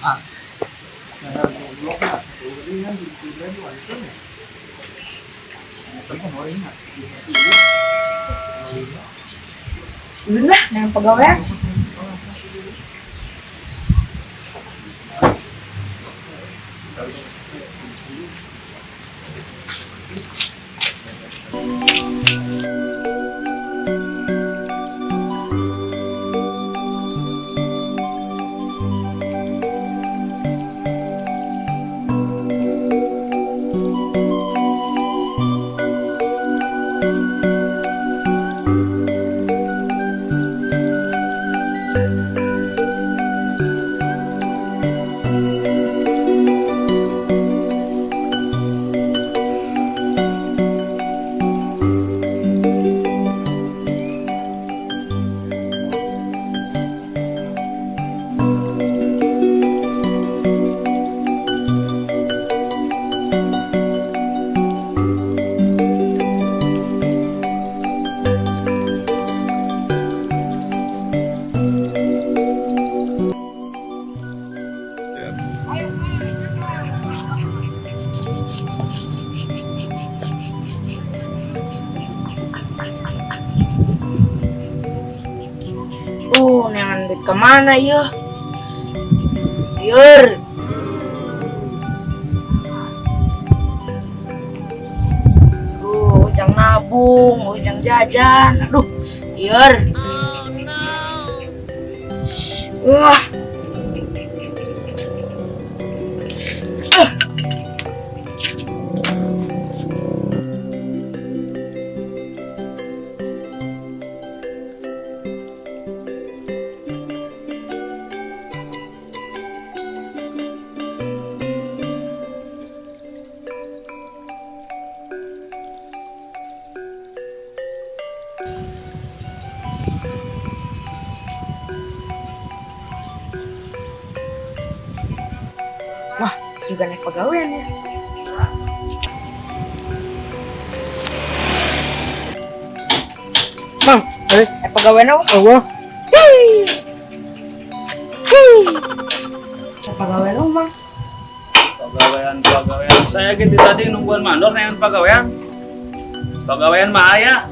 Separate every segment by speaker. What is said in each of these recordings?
Speaker 1: Ah. Nah, goblok lah. Ini kan 70.000 itu ya. Tapi kan orang ingat.
Speaker 2: Udah lah, yang pegawaian. Neangan duit kemana ya? Lieur. Ujang nabung, ujang jajan. Aduh, lieur. Wah. Wah, juga naik pegawaian ya. Bang, naik pegawaian apa?
Speaker 1: Allah.
Speaker 2: Hei. Hei. Naik pegawaian apa, Bang?
Speaker 3: Pegawaian. Saya gitu tadi nungguan mandor neangan pegawaian. Pegawaian mah aya.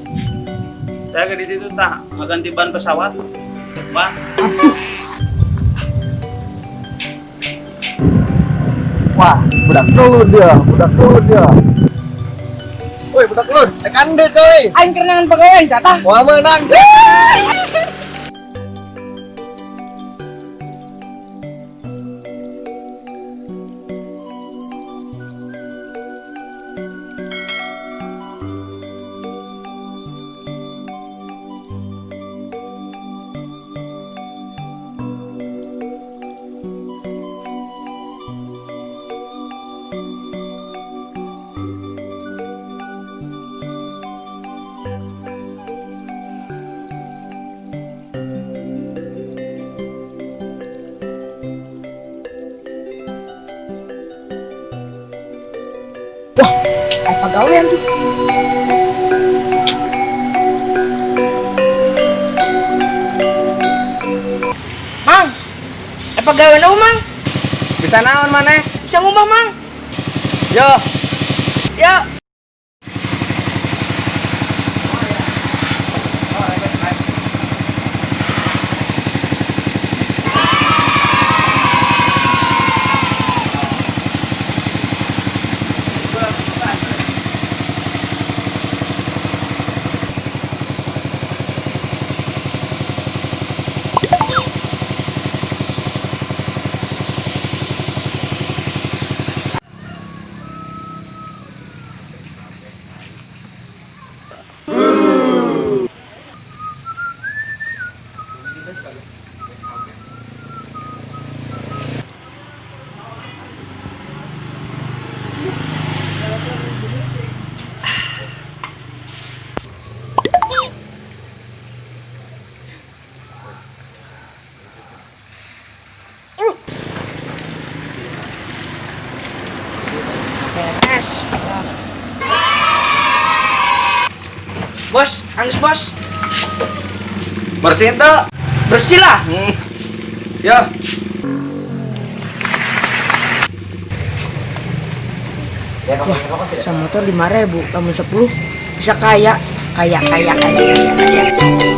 Speaker 3: Saya ke di situ tah ngaganti ban pesawat. Ban.
Speaker 1: Wah, budak kelud dia, budak kelud dia. Woi, budak kelud, tekan deh coy.
Speaker 2: Aing kerenangan pegawaian jatah.
Speaker 1: Wah, menang sih.
Speaker 2: Wah, kayak pegawaian tuh. Mang, pegawaian apa, Mang?
Speaker 1: Bisa naon maneh?
Speaker 2: Bisa ngomong, Mang?
Speaker 1: Yo.
Speaker 2: Yo. Beres. Bos, angis bos.
Speaker 1: Bersih tuh.
Speaker 2: Bersih lah.
Speaker 1: Ya.
Speaker 2: Wah, semotor 5.000, lamun 10 bisa kaya, kaya, kaya, kaya, kaya, kaya.